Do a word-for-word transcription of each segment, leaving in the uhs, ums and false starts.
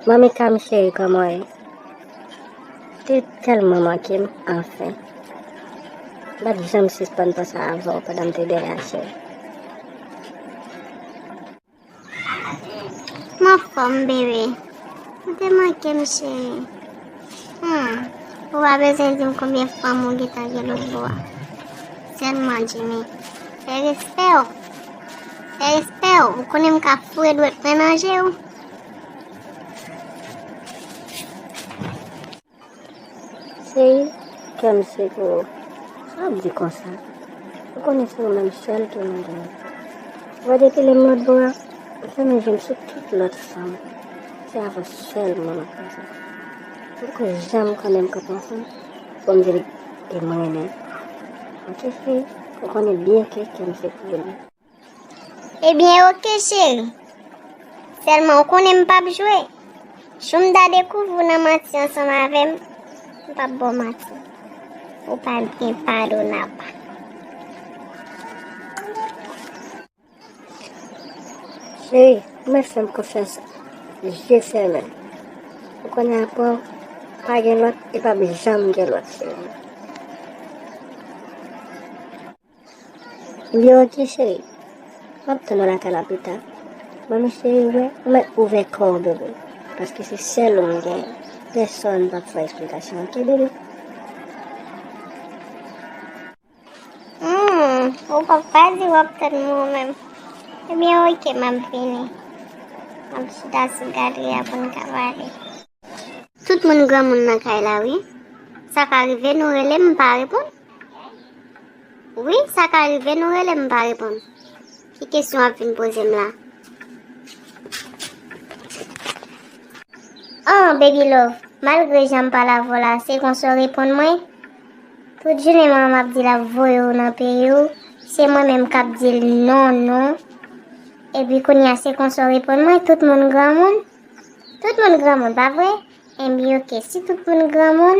Manmi Kam cheri, kòman w ye? Te tèlman manke m, anfen. M pa t janm sispann panse avè w pandan m te dèyè a, cheri. M anfòm, bebe. Ou te manke m, cheri. Hmm. Ou pa bezwen di m konbyen fanm ou gentan gen lòt bò a. Sèlman, Jimmy, fè respè w. Fè respè w. Ou konnen m ka foure dwèt mwen nan je w. Cheri, kè m se pou ou. Sa w ap di konsa? Ou konnen se ou menm sèl ke mwen genyen. Ou wè depi lè m lòt bò a, m fèmen je m sou tout lòt fanm. Se avè w sèlman m ap panse. Ou poko janm konnen m kanpe ansanm pou m di l ke mwen renmen l. Ok, cheri, ou konnen byen ke kè m se pou ou. Ebyen, oke, cheri. Sèlman, ou konnen m p ap jwe. Jou m ta dekouvri w nan manti ansanm avè m, m p ap ba w manti. Ou pa byen padonab. Cheri, ou mèt fè m konfyans je fèmen. Ou konnen apre w, pa gen lòt e p ap janm gen lòt, cheri. Li oke, cheri. M ap tann ou lakay la pita. Manmi cheri, ou wè, ou mèt ouvè kò w, bebe. Paske se sèl ou m genyen. Pèsonn p ap fè eksplikasyon, oke, bebe? Hmm, ou pap pa di w ap tann mwen ou menm. Ebyen, oke, m ap vini. M ap chita sou galri a pou n ka pale. Tout moun granmoun nan kay la, wi. Sa ka rive nou rele m, m pa reponn? Wi, sa ka rive nou rele m, m pa reponn. Ki kesyon w ap vin poze m la? Oh, baby love, malgre jan m pale avè w la, se konsa w reponn mwen? Tout jounen manman m ap di l ap voye w nan peyi w, se mwen menm k ap di l non, non. Epi kounye a, se konsa w reponn mwen, tout moun granmoun? Tout moun granmoun, pa vre? Enben, oke, si tout moun granmoun,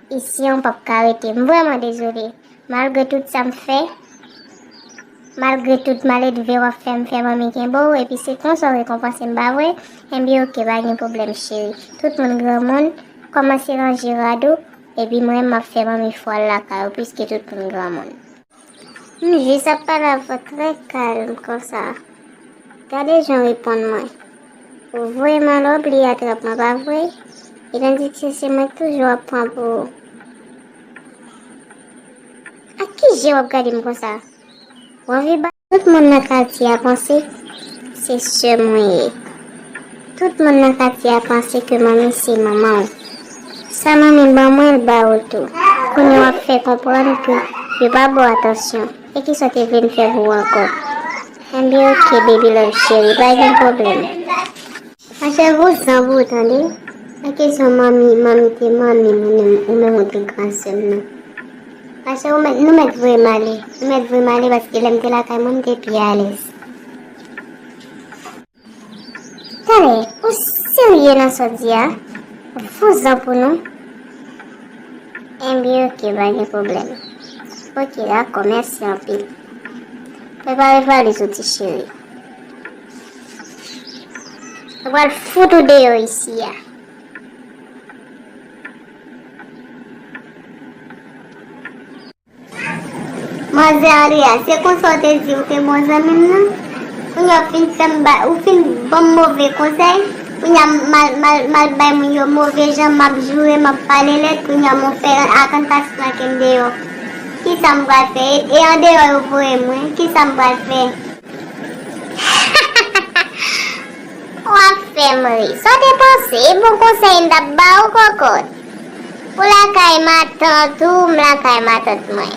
isi an w p ap ka rete. M vrèman dezole. Malgre tout sa m fè, malgre tout maledve w ap fè m fè manmi kenbe w, epi se konsa w rekonpanse m, pa vre? Enben, oke, pa gen pwoblèm, cheri. Tout moun granmoun, kòmanse ranje rad ou, epi mwen, m ap fè manmi fè w al lakay ou, piske tout moun granmoun. M jis ap pale avè w trè kalm konsa. Gade jan w reponn mwen. Ou vrèman lòb li atrap mwen, pa vre? Etandiske se mwen k toujou ap pran pou ou. Ak ki je w ap gade m konsa? W anvi ba... Tout moun nan katye a panse se sè m ou ye. Tout moun nan katye a panse ke manmi se manman w. Sa manmi ban mwen, l ba ou tou. Kounye a w ap fè konprann ke yo pa ba w atansyon. E kisa w te vle m fè pou ou ankò? Enben, oke, baby love cheri, pa gen pwoblèm. Machè, vouzan pou ou tande. Pa kesyon manmi, manmi te manmi m, ou menm, ou menm ou te gran sè m nan. Machè, ou mèt, nou mèt voye m ale. Nou mèt voye m ale paske lè m te lakay mwen, m te pi alèz. Talè, ou serye nan sa w di a? Vouzan pou nou. Enben, oke, pa gen pwoblèm. Oke, dakò, mèsi anpil. Prepare valiz ou, ti cheri. Yo pral fout ou deyò isi a. Manzè Andrea, se konsa w te di ou te bon zanmi m nan? Kounye a w fin fè m ba, ou fin ban m move konsèy. Kounye a m al, m al, m al bay moun yo move jan, m ap joure, m ap pale lèd. Kounye a m fè akantasyon ke m deyò. Kisa m pral fè? E andeyò yo voye m, wi. Kisa m pral fè? W ap fè m ri. Sa w te panse? E bon konsèy m t ap ba w, kòkòt? Ou lakay matant ou, m lakay matant mwen.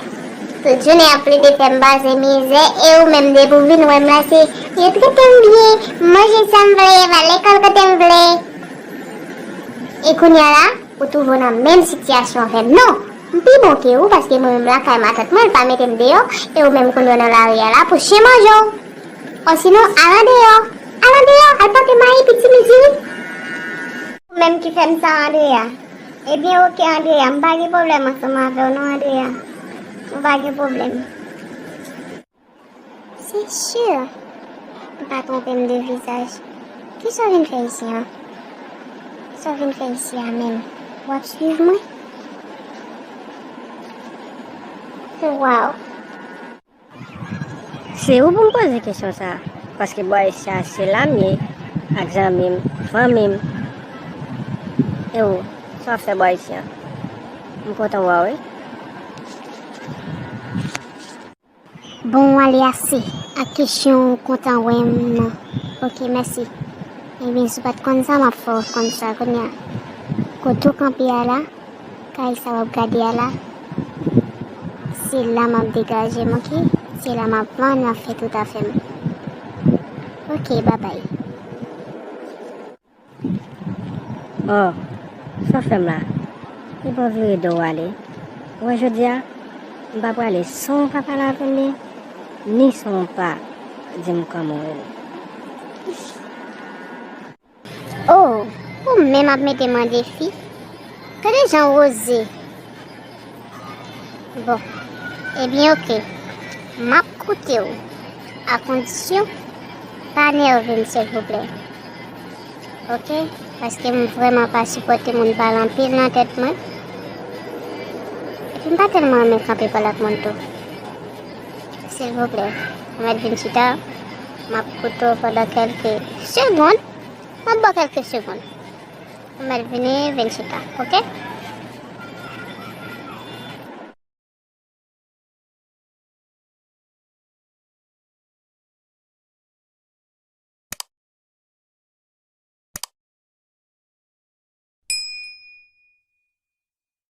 Tout jounen y ap plede fè m pase mizè, e ou menm depi w vin wè m la, se yo trete m byen, m manje sa m vle, m al lekòl kote m vle. E kounye a la, ou twouve w nan menm sitiyasyon avè m. Non, m pi bon ke ou, paske mwen menm lakay matant mwen, l pa mete m deyò, e ou menm kounye a w nan lari a la pou chen manje w. Osinon, al andeyò. Al andeyò, al pote mayi, pitimi, diri. Ou menm ki fè m sa, Andrea. Ebyen, oke, Andrea, m pa gen pwoblèm ansanm avè w, non, Andrea. M pa gen pwoblèm. Se si. M pa twonpe m de vizaj. Kisa w vin fè isi an? Sa w vin fè isi a menm? W ap swiv mwen? Waw! Se ou pou m poze kesyon sa a, paske bò isi a se la m ye, ak zanmi m, fanmi m. E ou, sa w ap fè bò isi a? M kontan wè w wi. Bon, ale ase ak kesyon ou kontan wè m nan. Ok, mèsi. Ebyen, si w pa t konn sa, m ap fè w konn sa kounye a. Kote w kanpe a la, kay sa w ap gade a la, se la m ap degaje m, ok? Se la m ap vann, m ap fè tout afè m. Ok, babay. Oh, sa w fè m la? Epi w vire do w ale. Ou wè jodi a, m pa prale san w pa pale avè m li, ni san w pa di m kòman w rele. Oh, ou menm ap mete m an defi? Gade jan w oze. Bon, ebyen, ok. M ap koute w. A kondisyon, pa nève m, silvouplè. Ok? Paske m vrèman pa sipòte moun pale anpil nan tèt mwen. Epi m pa tèlman renmen kanpe pale ak moun tou. Silvouplè, ou mèt vin chita. M ap koute w pandan kèlke segonn. M ap ba w kèlke segonn. Ou mèt vini, vin chita, ok?